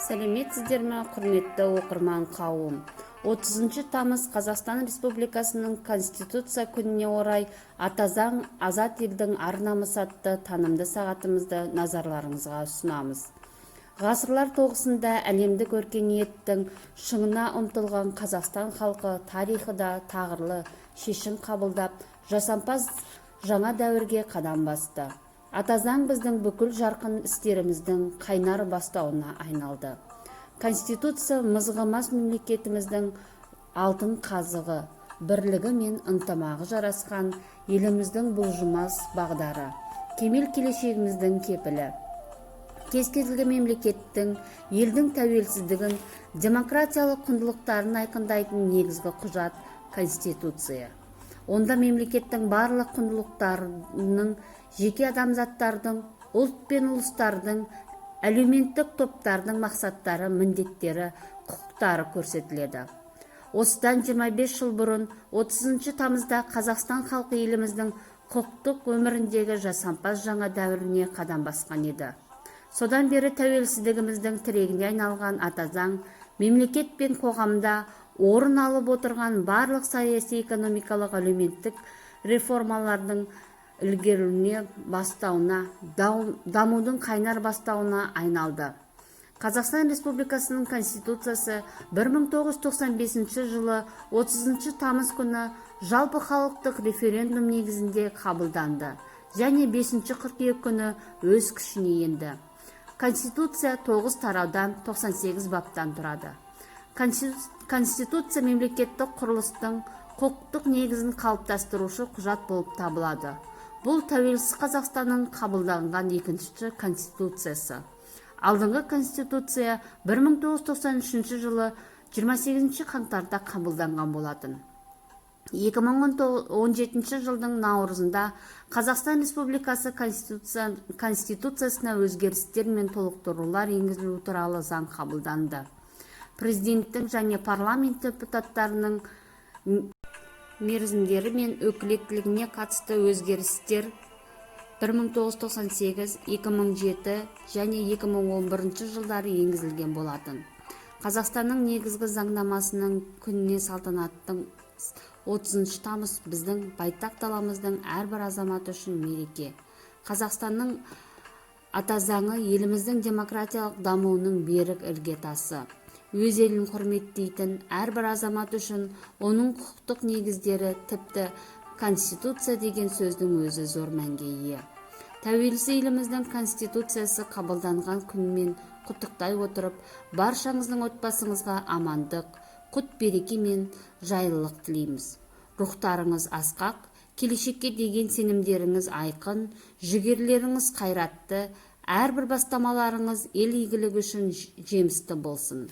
Сәлеметсіздер ме, құрметті оқырман қауым! 30 тамыз, Қазақстан Республикасының Конституция күніне орай «Ата заң – азат елдің ар-намысы» атты танымды сағатымызды назарларыңызға ұсынамыз. Ғасырлар тоғысында әлемдік өркениеттің шыңына ұмтылған Қазақстан халқы тарихы да тағырлы шешім қабылдап, жасампаз жаңа дәуірге қадам басты. Ата заң біздің бүкіл жарқын істеріміздің қайнар бастауына айналды. Конституция – мызғымас мемлекетіміздің алтын қазығы, бірлігі мен ынтымағы жарасқан еліміздің бұлжымас бағдары, кемел келешегіміздің кепілі. Кез келген мемлекеттің, елдің тәуелсіздігін, демократиялық құндылықтарын айқындайтын негізгі құжат – Конституция. Онда мемлекеттің барлық құндылықтарының, жеке адамзаттардың, ұлт пен ұлыстардың, әлеуметтік топтардың мақсаттары, міндеттері, құқықтары көрсетіледі. Осыдан 25 жыл бұрын 30 тамызда Қазақстан халқы еліміздің құқықтық өміріндегі жасампаз жаңа дәуіріне қадам басқан еді. Содан бері тәуелсіздігіміздің тірегіне айналған Ата заң мемлекет пен қоғамда орын алып отырған барлық саяси, экономикалық, әлеуметтік реформалардың ілгерілеуіне бастауына, дамудың қайнар бастауына айналды. Қазақстан Республикасының Конституциясы 1995 жылы 30 тамыз күні жалпы халықтық референдум негізінде қабылданды және 5 қыркүйек күні өз күшіне енді. Конституция 9 тараудан, 98 баптан тұрады. Конституция мемлекеттік құрылыстың құқықтық негізін қалыптастырушы құжат болып табылады. Бұл – тәуелсіз Қазақстанның қабылданған екінші Конституциясы. Алдыңғы Конституция 1993 жылы 28 қаңтарда қабылданған болатын. 2017 жылдың наурызында Қазақстан Республикасы Конституциясына өзгерістер мен толықтырулар енгізілу туралы заң қабылданды. Президенттің және парламент депутаттарының мерзімдері мен өкілеттілігіне қатысты өзгерістер 1998, 2007 және 2011 жылдары енгізілген болатын. Қазақстанның негізгі заңнамасының күніне салтанатты 30 тамыз біздің байтақ даламыздың әрбір азаматы үшін мереке. Қазақстанның Ата заңы – еліміздің демократиялық дамуының берік іргетасы. Өз елін құрметтейтін әрбір азамат үшін оның құқықтық негіздері, тіпті Конституция деген сөздің өзі зор мәнге ие. Тәуелсіз еліміздің Конституциясы қабылданған күнмен құттықтай отырып, баршаңыздың отбасыңызға амандық, құт береке мен жайлылық тілейміз. Рухтарыңыз асқақ, келешекке деген сенімдеріңіз айқын, жігерлеріңіз қайратты, әрбір бастамаларыңыз ел игілігі үшін жемісті болсын.